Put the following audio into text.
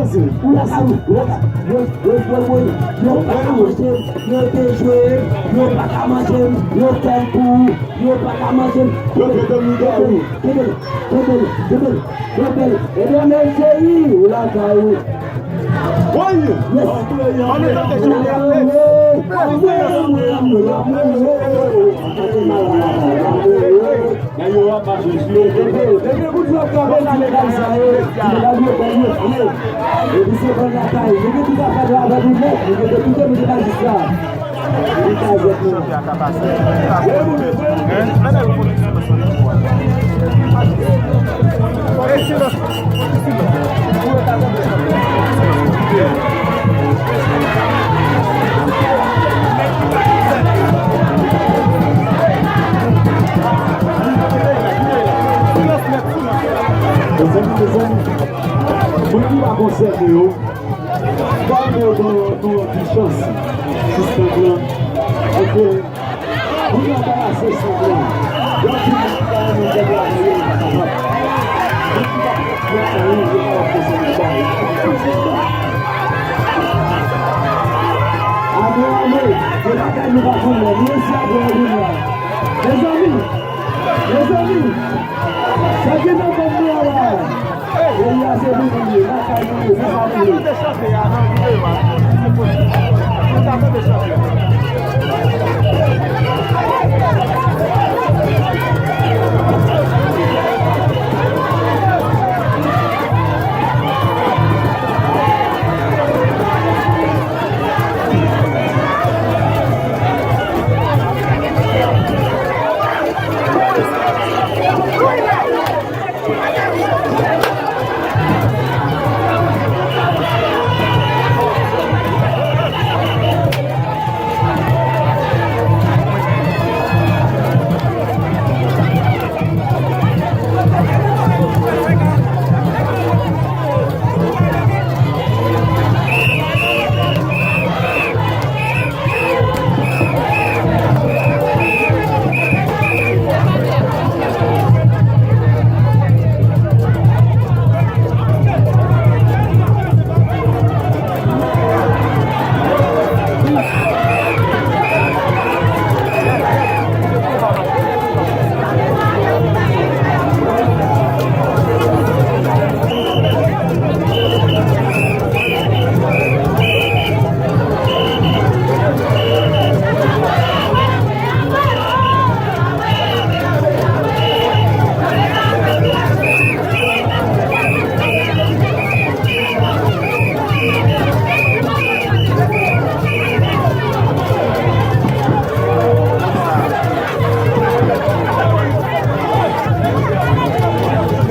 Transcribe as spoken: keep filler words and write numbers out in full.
Jezi. Ou lakay ou. Yo, yo, yo, yo, yo pa ka manje m, yo dejwe m, yo pa ka manje m, yo fè m pou, yo pa ka manje m. Yo kenbe m, yo kenbe m. Kenbe l, kenbe l, kenbe l, kenbe l. Ebyen, men Jerry, ou lakay ou. Woy! Yes. Ann tande Jerry ap pèdi. Nèg yo ap mache sou yo. Kenbe l, kenbe l, kout fòk kanpe nan medam sa yo. Medam yo, medam yo, yo. Epi se bon lakay. Nèg yo tout afè yo avè nou nèt. Nèg yo tout, nou te pa jis la. Mezanmi, mezanmi, moun ki pa konsène yo, fò nou ban nou yon ti chans sou sèn lan. Oke. Moun yo anbarase sèn lan. Yo di moun ki pa renmen sèn lan, yo pa kapab. Moun ki pa konprann anyen, yo pa wè sèn lan. Ame, ame, se bagay nou pa konnen. Nou resi apre yon jounen. Mezanmi, mezanmi, sa ki nan kòb nou an la? Peyi a se nou li ye, lakay nou ye, se sa nou ye.